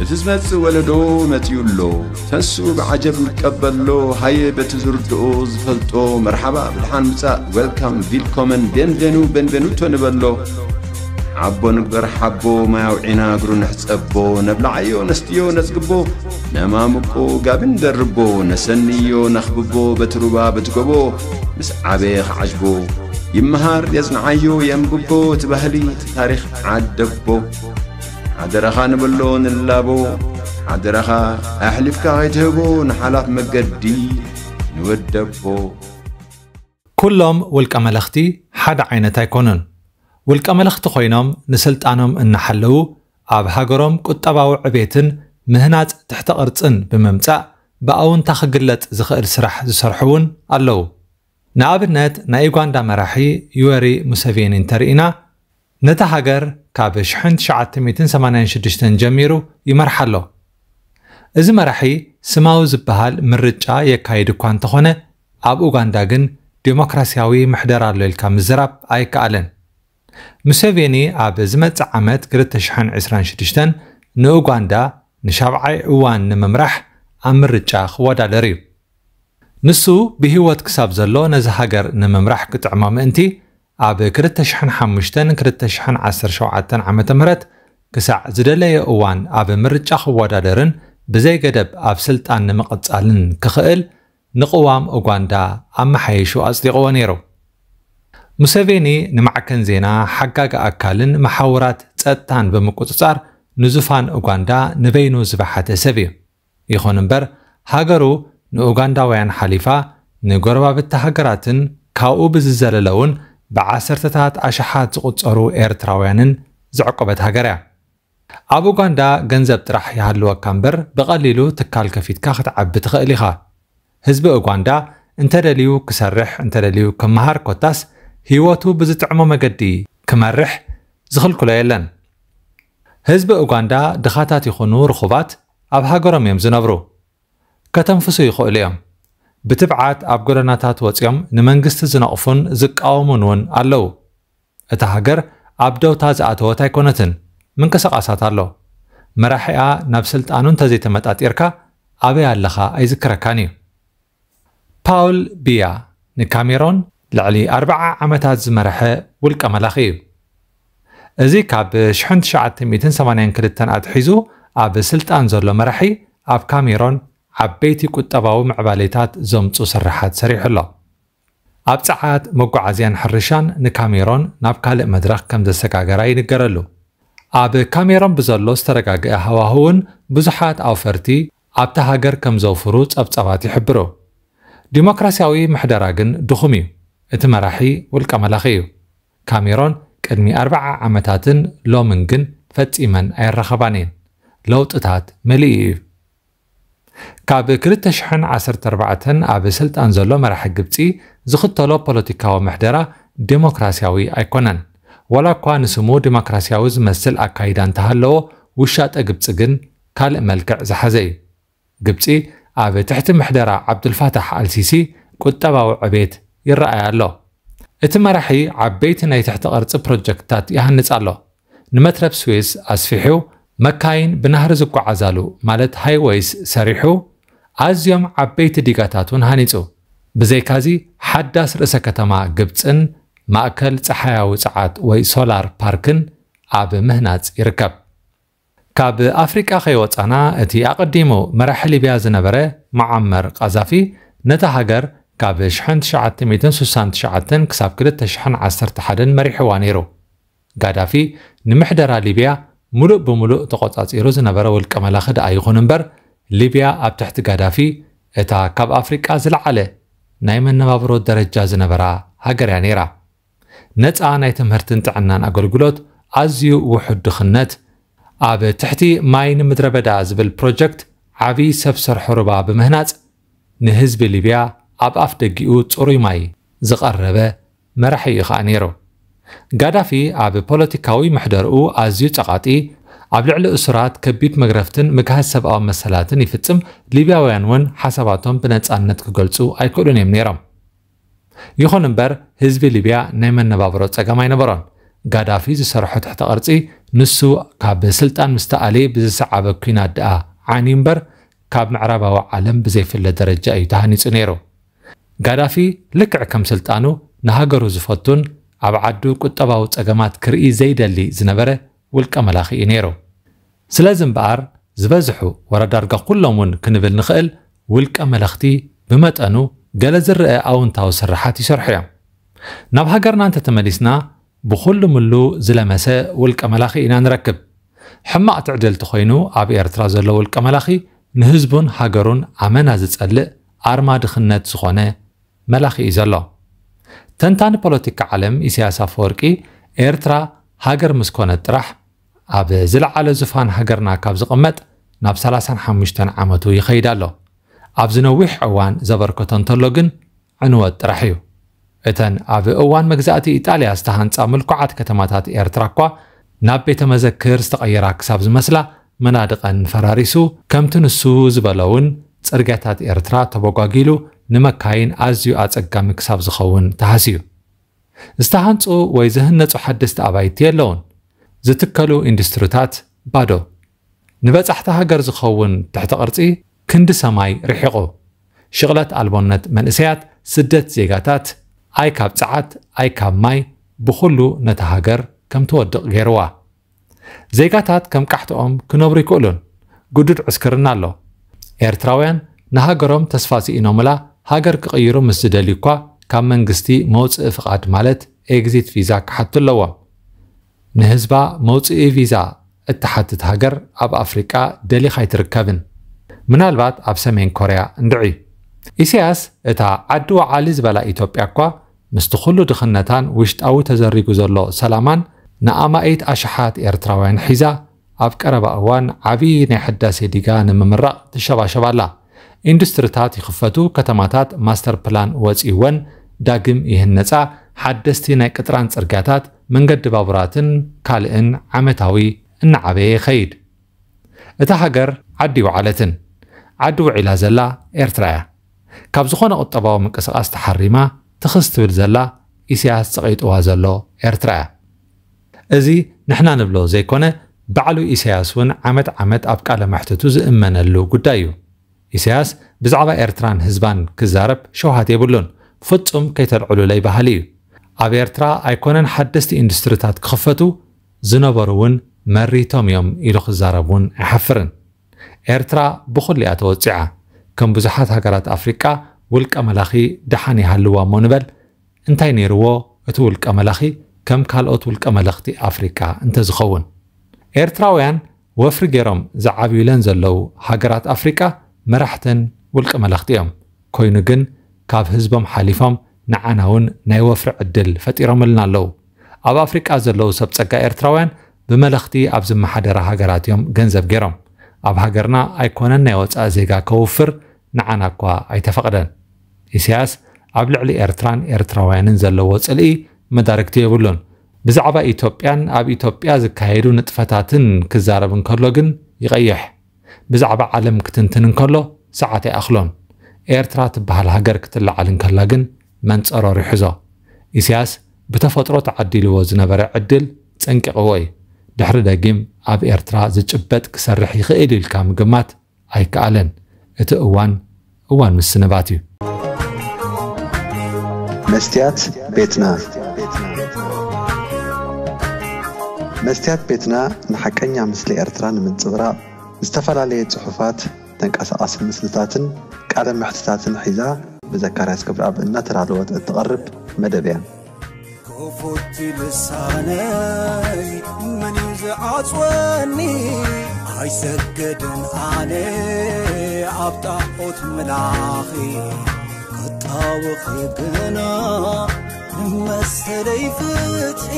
እቲ ዝመጽእ ወለዶ መጺኡ ኣሎ። ተንስኡ ብዓጀብ ንቀበሎ። ሃየ በቲ ዝርድኦ ዝፈልጦ መርሓባ ብድሓን ምጻእ፣ ዌልካም፣ ቪልኮመን፣ ቤንቬኑ፣ ቤንቬኑቶ ንበሎ። ሓቦ ንግበር ሓቦ፣ ማይ ኣውዒና እግሩ ንሕጸቦ። ነብልዓዮ ነስትዮ ነጽግቦ፣ ነማምቆ ጋቢ ንደርቦ። ነሰንዮ ነኽብቦ በቲ ሩባ በቲ ጎቦ። ምስ ዓበየ ክዓጅቦ ይመሃር የጽንዓዮ የንብቦ። እቲ ባህሊ እቲ ታሪኽ ዓደቦ። ሓደራኻ ንበሎ ንላቦ። ሓደራኻ ኣሕሊፍካ ከይትህቦ ንሓላፍ መገዲ ንወደቦ። ኩሎም ውልቀ መለኽቲ ሓደ ዓይነት ኣይኮኑን። ውልቀ መለኽቲ ኮይኖም ንስልጣኖም እናሓለዉ ኣብ ሃገሮም ቁጠባዊ ዕቤትን ምህናፅ ትሕተ ቅርፅን ብምምፃእ ብኣውንታ ክግለፅ ዝኽእል ስራሕ ዝሰርሑ እውን ኣለዉ። ንኣብነት ናይ ኡጋንዳ መራሒ ዩወሪ ሙሰቬኒ እንተርኢና ነታ ሃገር ካብ ሽሕን ትሽዓተ ሚእትን ሰማንያን ሽዱሽተን ጀሚሩ ይመርሓ ኣሎ። እዚ መራሒ ስማዊ ዝበሃል ምርጫ የካይድ እኳ እንተኾነ ኣብ ኡጋንዳ ግን ዴሞክራሲያዊ ምሕደራ ኣሎ ኢልካ ምዝራብ ኣይከኣልን። ሙሴቬኒ ኣብ ዝመጽእ ዓመት ክልተ ሽሕን ዕስራን ሽዱሽተን ንኡጋንዳ ንሻብዓይ እዋን ንምምራሕ ኣብ ምርጫ ክወዳደር እዩ። ንሱ ብህይወት ክሳብ ዘሎ ነዚ ሃገር ንምምራሕ ክጥዕሞ ምእንቲ ኣብ ክልተ ሽሕን ሓሙሽተን ክልተ ሽሕን ዓሰርተ ሸውዓተን ዓመተ ምህረት ክሳዕ ዝደለየ እዋን ኣብ ምርጫ ክወዳደርን ብዘይ ገደብ ኣብ ስልጣን ንምቕጻልን ክኽእል ንቅዋም ኡጋንዳ ኣመሓይሹ ኣጽዲቕዎ ነይሩ። ሙሴቬኒ ንማዕከን ዜና፣ ሓጋጊ ኣካልን መሓውራት ጸጥታን ብምቁጽጻር ንዙፋን ኡጋንዳ ንበይኑ ዝበሓተ ሰብ እዩ። ይኹን እምበር ሃገሩ ንኡጋንዳውያን ሓሊፋ ንጎረባብቲ ሃገራትን ካብኡ ብዝዘለለ እውን ብዓሰርተታት ኣሽሓት ዝቑጸሩ ኤርትራውያንን ዘዕቆበት ሃገር እያ። ኣብ ኡጋንዳ ገንዘብ ጥራሕ ይሃልወካ እምበር ብቐሊሉ ትካል ከፊትካ ክትዓቢ ትኽእል ኢኻ። ህዝቢ ኡጋንዳ እንተደልዩ ክሰርሕ እንተደልዩ ክመሃር ኮታስ ህይወቱ ብዝጥዕሞ መገዲ ክመርሕ ዝኽልክሎ የለን። ህዝቢ ኡጋንዳ ድኻታት ይኹኑ ርኹባት ኣብ ሃገሮም እዮም ዝነብሩ። ከተንፍሱ ይኽእሉ እዮም። ብትብዓት ኣብ ጎደናታት ወጺኦም ንመንግስቲ ዝነቕፉን ዝቃወሙን እውን ኣለዉ። እታ ሃገር ኣብ ደውታ ዝኣተወት ኣይኮነትን። ምንቅስቓሳት ኣሎ። መራሒኣ ናብ ስልጣኑ እንተዘይተመጣጢርካ ኣበይ ኣለኻ ኣይዝክረካን እዩ። ፓውል ቢያ ንካሜሮን ልዕሊ ኣርብዓ ዓመታት ዝመርሐ ውልቀ መላኺ እዩ። እዚ ካብ ሽሕን ትሽዓተ ሚእትን ሰማንያን ክልተን ኣትሒዙ ኣብ ስልጣን ዘሎ መራሒ ኣብ ካሜሮን ዓበይቲ ቁጠባዊ ምዕባሌታት ዘምጹ ስርሓት ሰሪሑ ኣሎ። ኣብ ጸዓት፣ መጓዓዝያን ሕርሻን ንካሜሮን ናብ ካልእ መድረኽ ከም ዘሰጋገራ ይንገረሉ። ኣብ ካሜሮን ብዘሎ ዝተረጋግአ ሃዋህውን ብዙሓት ኣውፈርቲ ኣብታ ሃገር ከም ዘውፍሩ ጸብጻባት ይሕብሩ። ዲሞክራሲያዊ ምሕደራ ግን ድኹም እዩ። እቲ መራሒ ውልቀ መላኺ እዩ። ካሜሮን ቅድሚ ኣርብዓ ዓመታትን ሎምን ግን ፈጺመን ኣይራኸባን እየን። ለውጥታት መሊኡ እዩ። ካብ ክልተ ሽሕን ዓሰርተ ኣርባዕተን ኣብ ስልጣን ዘሎ መራሒ ግብጺ ዝኽተሎ ፖለቲካዊ ምሕደራ ዴሞክራሲያዊ ኣይኮነን። ዋላ እኳ ንስሙ ዴሞክራሲያዊ ዝመስል ኣካይዳ እንተሃለዎ፣ ውሻጠ ግብጺ ግን ካልእ መልክዕ ዝሓዘ እዩ። ግብጺ ኣብ ትሕቲ ምሕደራ ዓብዱልፋታሕ ኣልሲሲ ቁጠባዊ ዕቤት ይረኣያ ኣሎ። እቲ መራሒ ዓበይቲ ናይ ትሕቲ ቅርጺ ፕሮጀክትታት ይሃንጽ ኣሎ። ንመትረብ ስዊስ ኣስፊሑ፣ መካይን ብናህሪ ዝጓዓዛሉ ማለት ሃይወይስ ሰሪሑ፣ ኣዝዮም ዓበይቲ ዲጋታት እውን ሃኒጹ። ብዘይካዚ ሓዳስ ርእሰ ከተማ ግብጽን ማእከል ጸሓያዊ ጸዓት ወይ ሶላር ፓርክን ኣብ ምህናጽ ይርከብ። ካብ ኣፍሪቃ ከይወጻና እቲ ኣቐዲሙ መራሒ ሊብያ ዝነበረ መዓመር ቃዛፊ ነታ ሃገር ካብ ሽሕን ትሽዓተ ሚእትን ስሳን ትሽዓተን ክሳብ ክልተ ሽሕን ዓሰርተ ሓደን መሪሕዋ ነይሩ። ጋዳፊ ንምሕደራ ሊብያ ሙሉእ ብሙሉእ ተቖጻጺሩ ዝነበረ ውልቀ መላኺ ደኣ ይኹን እምበር ሊብያ ኣብ ትሕቲ ጋዳፊ እታ ካብ ኣፍሪቃ ዝለዓለ ናይ መነባብሮ ደረጃ ዝነበራ ሃገር እያ ነይራ። ነጻ ናይ ትምህርትን ጥዕናን ኣገልግሎት፣ ኣዝዩ ውሑድ ድኽነት፣ ኣብ ትሕቲ ማይ ንምድረ በዳ ዝብል ፕሮጀክት ዓቢ ሰብ ሰርሖ ሩባ ብምህናጽ ንህዝቢ ሊብያ ኣብ ኣፍ ደጊኡ ጽሩይ ማይ ዝቐረበ መራሒ እዩ ኸኣ ነይሩ። ጋዳፊ ኣብ ፖለቲካዊ ምሕደርኡ ኣዝዩ ጸቓጢ፣ ኣብ ልዕሊ እሱራት ከቢድ መግረፍትን ምግሃስ ሰብኣዊ መሰላትን ይፍጽም፣ ሊብያውያን እውን ሓሳባቶም ብነጻነት ክገልጹ ኣይክእሉን እዮም ነይሮም። ይኹን እምበር ህዝቢ ሊብያ ናይ መነባብሮ ጸገም ኣይነበሮን። ጋዳፊ ዝሰርሖ ትሕተ ቅርጺ ንሱ ካብ ስልጣን ምስ ተኣልየ ብዝሰዓበ ኲናት ደኣ ዓንዩ እምበር፣ ካብ ምዕራባዊ ዓለም ብዘይፍለ ደረጃ እዩ ተሃኒጹ ነይሩ። ጋዳፊ ልክዕ ከም ስልጣኑ ንሃገሩ ዝፈቱን ኣብ ዓዱ ቁጠባዊ ጸገማት ክርኢ ዘይደሊ ዝነበረ ውልቀ መላኺ እዩ ነይሩ። ስለዚ እምበኣር ዝበዝሑ ወረ ዳርጋ ኩሎም እውን ክንብል ንኽእል ውልቀ መለኽቲ ብመጠኑ ገለ ዝረአ ኣውንታዊ ስርሓት ይሰርሑ እዮም። ናብ ሃገርና እንተተመሊስና ብኹሉ ምሉ ዝለመሰ ውልቀ መላኺ ኢና ንረክብ። ሕማቕ ትዕድልቲ ኮይኑ ኣብ ኤርትራ ዘሎ ውልቀ መላኺ ንህዝቡን ሃገሩን ኣመና ዝጸልእ ኣርማ ድኽነት ዝኾነ መላኺ እዩ ዘሎ። ተንታኒ ፖለቲካ ዓለም ኢሳያስ ኣፈወርቂ ኤርትራ ሃገር ምስ ኮነት ጥራሕ ኣብ ዝለዓለ ዙፋን ሃገርና ካብ ዝቕመጥ ናብ ሰላሳን ሓሙሽተን ዓመቱ ይኸይድ ኣሎ። ኣብዚ ነዊሕ እዋን ዘበርከቶ እንተሎ ግን ዕንወት ጥራሕ እዩ። እተን ኣብ እዋን መግዛእቲ ኢጣልያ ዝተሃንጻ ምልኩዓት ከተማታት ኤርትራ እኳ ናብ ቤተ መዘክር ዝተቐየራ ክሳብ ዝመስላ መናድቐን ፈራሪሱ፣ ከምቲ ንሱ ዝበሎ እውን ጽርግያታት ኤርትራ ተበጓጊሉ ንመካይን ኣዝዩ ኣጸጋሚ ክሳብ ዝኸውን ተሃስዩ። ዝተሃንጹ ወይ ዝህነጹ ሓደስቲ ኣባይቲ የለውን። ዝትከሉ ኢንዱስትሪታት ባዶ። ንበጻሕቲ ሃገር ዝኸውን ትሕተ ቅርጺ ክንዲ ሰማይ ርሒቑ። ሽቕለት ኣልቦነት መንእሰያት፣ ስደት ዜጋታት፣ ኣይ ካብ ጸዓት ኣይ ካብ ማይ ብኹሉ ነታ ሃገር ከም ትወድቕ ገይርዋ። ዜጋታት ከም ቃሕትኦም ክነብሩ ይክእሉን። ግዱድ ዕስክርና ኣሎ። ኤርትራውያን ንሃገሮም ተስፋ ስኢኖምላ ሃገር ክቕይሩ ምስ ዝደልዩ እኳ ካብ መንግስቲ መውጽኢ ፍቓድ ማለት ኤግዚት ቪዛ ክሓቱ ኣለዎም። ንህዝባ መውጽኢ ቪዛ እትሓትት ሃገር ኣብ ኣፍሪቃ ደሊኻ ኣይትርከብን። ምናልባት ኣብ ሰሜን ኮርያ እንድዒ። ኢሳያስ እታ ዓዲ ወዓሊ ዝበላ ኢትዮጵያ እኳ ምስቲ ኩሉ ድኽነታን ውሽጣዊ ተዘሪጉ ዘሎ ሰላማን ንኣማኢት ኣሽሓት ኤርትራውያን ሒዛ ኣብ ቀረባ እዋን ዓቢ ናይ ሕዳሴ ዲጋ ንምምራቕ ትሸባሸብ ኣላ። ኢንዱስትሪታት ይኽፈቱ፣ ከተማታት ማስተር ፕላን ወጺወን ዳግም ይህነጻ፣ ሓደስቲ ናይ ቅጥራን ጽርግያታት፣ መንገዲ ባቡራትን ካልእን ዓመታዊ እናዓበየ ይኸይድ። እታ ሃገር ዓዲ ይወዓለትን ዓዲ ውዒላ ዘላ ኤርትራ እያ። ካብ ዝኾነ ቁጠባዊ ምንቅስቓስ ተሓሪማ ትኽስ ትብል ዘላ ኢሳያስ ጸቒጥዋ ዘሎ ኤርትራ እያ። እዚ ንሕና ንብሎ ዘይኮነ፣ ባዕሉ ኢሳያስ እውን ዓመት ዓመት ኣብ ቃለ መሕትቱ ዝእመነሉ ጉዳይ እዩ። ኢሳያስ ብዛዕባ ኤርትራን ህዝባን ክዛረብ ሸውሃት የብሉን። ፍጹም ከይተልዕሉለይ በሃሊ እዩ። ኣብ ኤርትራ ኣይኮነን ሓደስቲ ኢንዱስትሪታት ክኽፈቱ፣ ዝነበሩ እውን መሪቶም እዮም ኢሉ ክዛረብ እውን ኣይሓፍርን። ኤርትራ ብኹሉ እያ ተወጺዓ። ከም ብዙሓት ሃገራት ኣፍሪቃ ውልቀ መላኺ ደሓን ይሃልዋ እሞ ንበል፣ እንታይ ነይርዎ እቲ ውልቀ መላኺ ከም ካልኦት ውልቀ መለኽቲ ኣፍሪቃ እንተዝኸውን? ኤርትራውያን ወፍሪ ገይሮም ዝዓብዩለን ዘለዉ ሃገራት ኣፍሪቃ መራሕተን ውልቀ መለኽቲ እዮም። ኮይኑ ግን ካብ ህዝቦም ሓሊፎም ንዓና እውን ናይ ወፍሪ ዕድል ፈጢሮምልና ኣለዉ። ኣብ ኣፍሪቃ ዘለዉ ሰብ ጸጋ ኤርትራውያን ብመለኽቲ ኣብ ዝመሓደራ ሃገራት እዮም ገንዘብ ገይሮም። ኣብ ሃገርና ኣይኮነን ናይ ወጻኢ ዜጋ ከውፍር ንዓና እኳ ኣይተፈቕደን። ኢሳያስ ኣብ ልዕሊ ኤርትራን ኤርትራውያንን ዘለዎ ጽልኢ መዳርግቲ የብሉን። ብዛዕባ ኢትዮጵያን ኣብ ኢትዮጵያ ዝካየዱ ንጥፈታትን ክዛረብ እንከሎ ግን ይቐይሕ። ብዛዕባ ዓለም ክትንትን እንከሎ ሰዓት ኣይኣኽሎን። ኤርትራ ትበሃል ሃገር ክትለዓል እንከላ ግን መንጸሮር ይሕዞ። ኢሳያስ ብተፈጥሮ ተዓዲልዎ ዝነበረ ዕድል ጸንቂቕዎ እዩ። ድሕሪ ደጊም ኣብ ኤርትራ ዝጭበጥ ክሰርሕ ይኽእል ኢልካ ምግማት ኣይከኣልን። እቲ እዋን እዋን ምስንባት እዩ። መስትያት ቤትና። መስትያት ቤትና ንሓቀኛ ምስሊ ኤርትራ ንምንጽብራቕ ዝተፈላለየ ጽሑፋት፣ ተንቀሳቓሲ ምስልታትን ቃለ መሕትታትን ሒዛ ብዘካርያስ ክብረኣብ እናተዳለወት እትቐርብ መደብ እያ። ክፉት ልሳነይ መን እዩ ዝዓጽወኒ? ኣይሰገድን ኣነ ኣብ ጣዖት ምላኺ ክጣወኺ ግና ንመሰለይ ፍትሒ